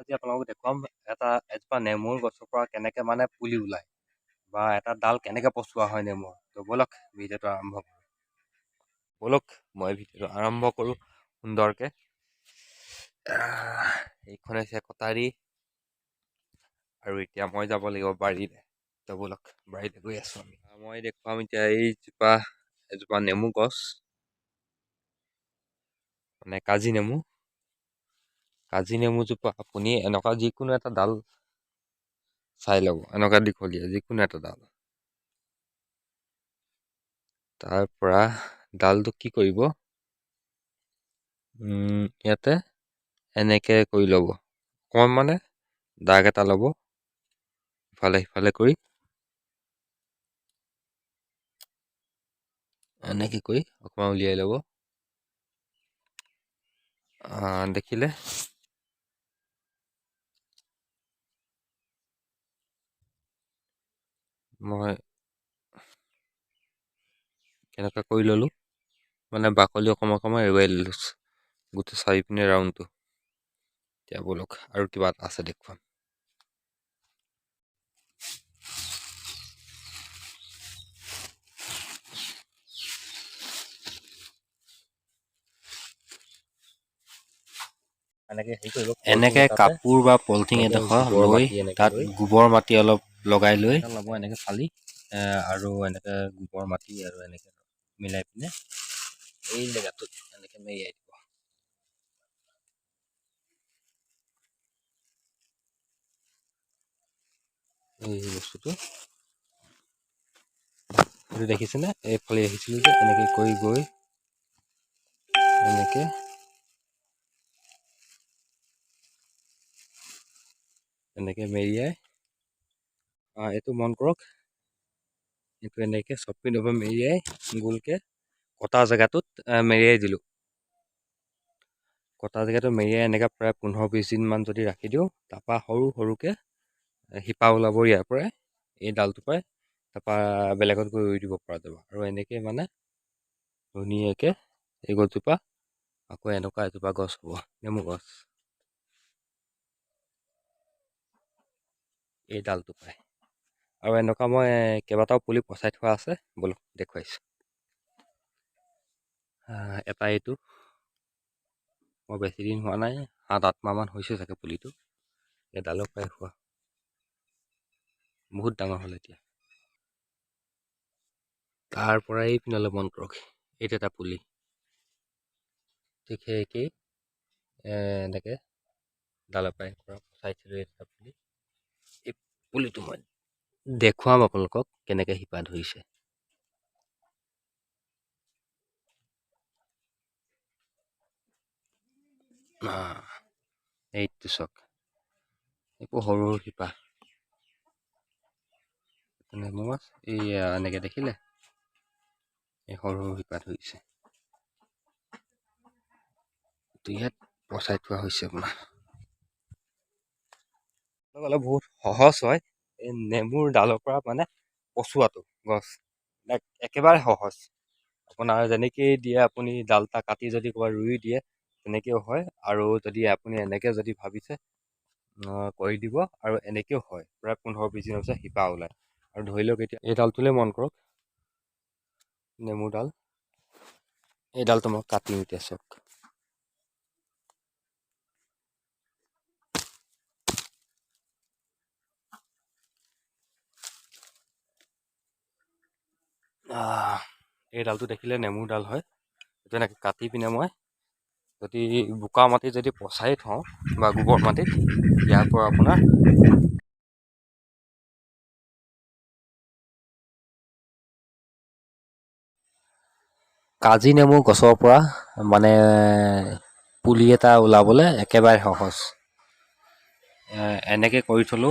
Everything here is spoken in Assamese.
আজি আপোনালোকক দেখুৱাম এজোপা নেমুৰ গছৰ পৰা কেনেকৈ মানে পুলি ওলায় বা এটা ডাল কেনেকৈ পচোৱা হয় নেমুৰ। তো ব'লক ভিডিঅ'টো আৰম্ভ কৰোঁ। ব'লক মই ভিডিঅ'টো আৰম্ভ কৰোঁ সুন্দৰকৈ। এইখন হৈছে কটাৰী আৰু এতিয়া মই যাব লাগিব বাৰীলৈ। তো ব'লক বাৰীলৈ গৈ আছোঁ আমি। মই দেখুৱাম এতিয়া এইজোপা এজোপা নেমু গছ, মানে কাজি নেমু। কাজি নেমুজোপা আপুনি এনেকুৱা যিকোনো এটা ডাল চাই ল'ব, এনেকুৱা দীঘলীয়া যিকোনো এটা ডাল। তাৰ পৰা ডালটো কি কৰিব, ইয়াতে এনেকৈ কৰি ল'ব, অকণমান মানে দাগ এটা ল'ব ইফালে সিফালে কৰি, এনেকৈ কৰি অকণমান উলিয়াই ল'ব। দেখিলে মই কেনেকুৱা কৰি ল'লোঁ, মানে বাকলি অকণমান অকণমান এৰুৱাই ল'লোঁ গোটেই চাৰিপিনে ৰাউণ্ডটো। এতিয়া ব'লক আৰু কিবা এটা আছে দেখুৱাম। এনেকৈ কাপোৰ বা পলিথিন এডোখৰ লৈ তাত গোবৰ মাটি অলপ লগাই লৈ ল'ব, এনেকৈ ফালি আৰু এনেকৈ গোবৰ মাটি আৰু এনেকৈ মিলাই পিনে এই জেগাটোত এনেকৈ মেৰিয়াই দিব। এই বস্তুটো এইটো দেখিছেনে, এইফালে আহিছিলোঁ যে এনেকৈ কৰি গৈ এনেকৈ এনেকৈ মেৰিয়াই, এইটো মন কৰক, এইটো এনেকৈ চব পিনৰ পৰা মেৰিয়াই গোলকৈ কটা জেগাটোত মেৰিয়াই দিলোঁ। কটা জেগাটো মেৰিয়াই এনেকৈ প্ৰায় 15-20 দিনমান যদি ৰাখি দিওঁ, তাৰপৰা সৰু সৰুকৈ শিপা ওলাব ইয়াৰ পৰাই, এই ডালটোৰ পৰাই, তাৰপৰা বেলেগত গৈ ৰুই দিব পৰা যাব। আৰু এনেকৈ মানে ধুনীয়াকৈ এই গছজোপা আকৌ এনেকুৱা এজোপা গছ হ'ব, নেমু গছ, এই ডালটোৰ পৰাই। আৰু এনেকুৱা মই কেইবাটাও পুলি পচাই থোৱা আছে, ব'লক দেখুৱাইছোঁ। এটা এইটো, মই বেছি দিন হোৱা নাই, 7-8 মাহমান হৈছে চাগে পুলিটো, এই ডালৰ পৰাই হোৱা, বহুত ডাঙৰ হ'ল এতিয়া। তাৰ পৰা এই পিনলৈ মন কৰক, এইটো এটা পুলি, ঠিক সেই একেই এনেকৈ ডালৰ পৰাই পৰা পচাইছিলোঁ এটা পুলি। এই পুলিটো মই দেখুৱাম আপোনালোকক কেনেকৈ শিপা ধৰিছে। এইটো চাওক, এইবোৰ সৰু সৰু শিপা নেমু গছ, এই এনেকৈ দেখিলে এই সৰু সৰু শিপা ধৰিছে। ইয়াত পচাই থোৱা হৈছে আপোনাৰ। অলপ বহুত সহজ হয় এই নেমুৰ ডালৰ পৰা মানে পচোৱাটো গছ, একেবাৰে সহজ। আপোনাৰ যেনেকেই দিয়ে, আপুনি ডাল এটা কাটি যদি ক'ৰবাত ৰুই দিয়ে তেনেকৈও হয়, আৰু যদি আপুনি এনেকৈ যদি ভাবিছে কৰি দিব, আৰু এনেকৈও হয়। প্ৰায় 15-20 দিনৰ পিছত শিপা ওলায়। আৰু ধৰি লওক এতিয়া এই ডালটোলৈ মন কৰক, নেমুৰ ডাল, এই ডালটো মই কাটিম এতিয়া চাওক। এই ডালটো দেখিলে নেমুৰ ডাল হয়। এইটো এনেকৈ কাটি পিনে মই যদি বোকা মাটিত যদি পচাই থওঁ বা গোবৰ মাটিত, ইয়াৰ পৰা আপোনাৰ কাজি নেমু গছৰ পৰা মানে পুলি এটা ওলাবলৈ একেবাৰে সহজ। এনেকৈ কৰি থ'লেও